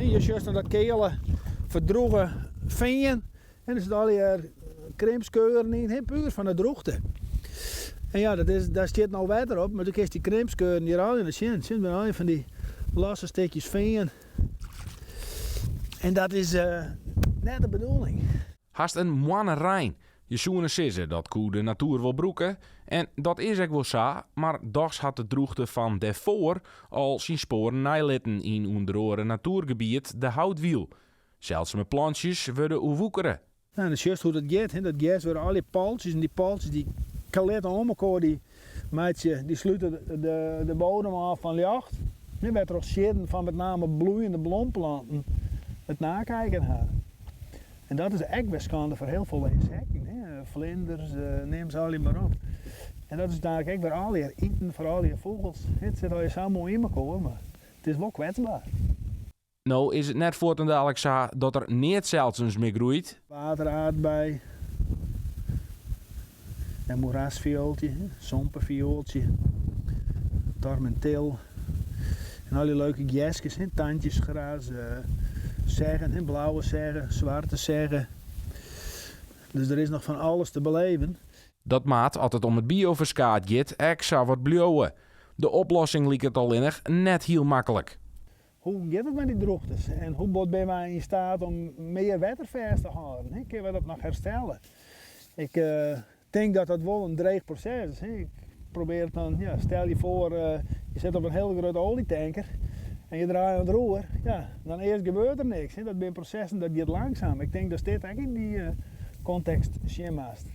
Je sjochst dan dat keale, ferdrûge fean. En der sit allegear krimpskeuren yn, hè, puer fan de drûchte. En ja, dat is, dêr stiet no wetter op, mar do kinst dy krimpskeuren hjir allegear sjen. Sjen binne allegear fan dy losse stikjes fean. En dat is net de bedoeling. Hast in moanne rein. Je soene sizze dat koe de natoer wol brûke. En dat is ek wol sa, mar dochs hat de drûchte fan dêrfoar al syn spoaren neilitten yn ûnder oare natoergebiet de Houtwiel. Seldsume plantsjes wurde oerwoekere. Nou, dan sjochst hoe't it giet. Hè. Dat gers wurde al dy paltsjes en dy paltsjes dy klitte om elkoar, dy meitsje, dy slute de bodem ôf fan ljocht. Hè, wêrtroch siedden fan met name bloeiende blomplanten it nakijken ha. En dat is ek wer skande foar hiel folle ynsekten, hè. Flinders, neam se allegear mar op. En dat is úteinlik ek wer allegear iten foar allegear fûgels. It sit allegear sa moai yn elkoar, mar it is wol kwetsber. No is it net fuortendalik sa dat der neat seldsums mear groeit. Wateraardbei en moerasfioeltje, sompefioeltsje, tormentil en al dy leuke gerskes, tandjesgras, seggen, blauwe segge, swarte segge. Dus der is noch fan alles te beleven. Dat moat, as it om it bioferskaat giet, ek sa wat bliuwe. De oplossing liket allinnich net hiel maklik. Hoe giet it mei dy drûchtes en hoe bot binne wy yn steat om mear wetter fêst te hâlden? Kinne wy dat noch herstelle? Ik tink dat dat wol in dreech proses is. Ik probear it dan, ja, stel je foar, je sitte op in hiele grutte olietanker en je draaie oan it roer, ja, dan earst gebeurt der niks. Dat binne prosessen, dat giet langsum. Ik tink datst dit ek yn dy kontekst sjen moatst.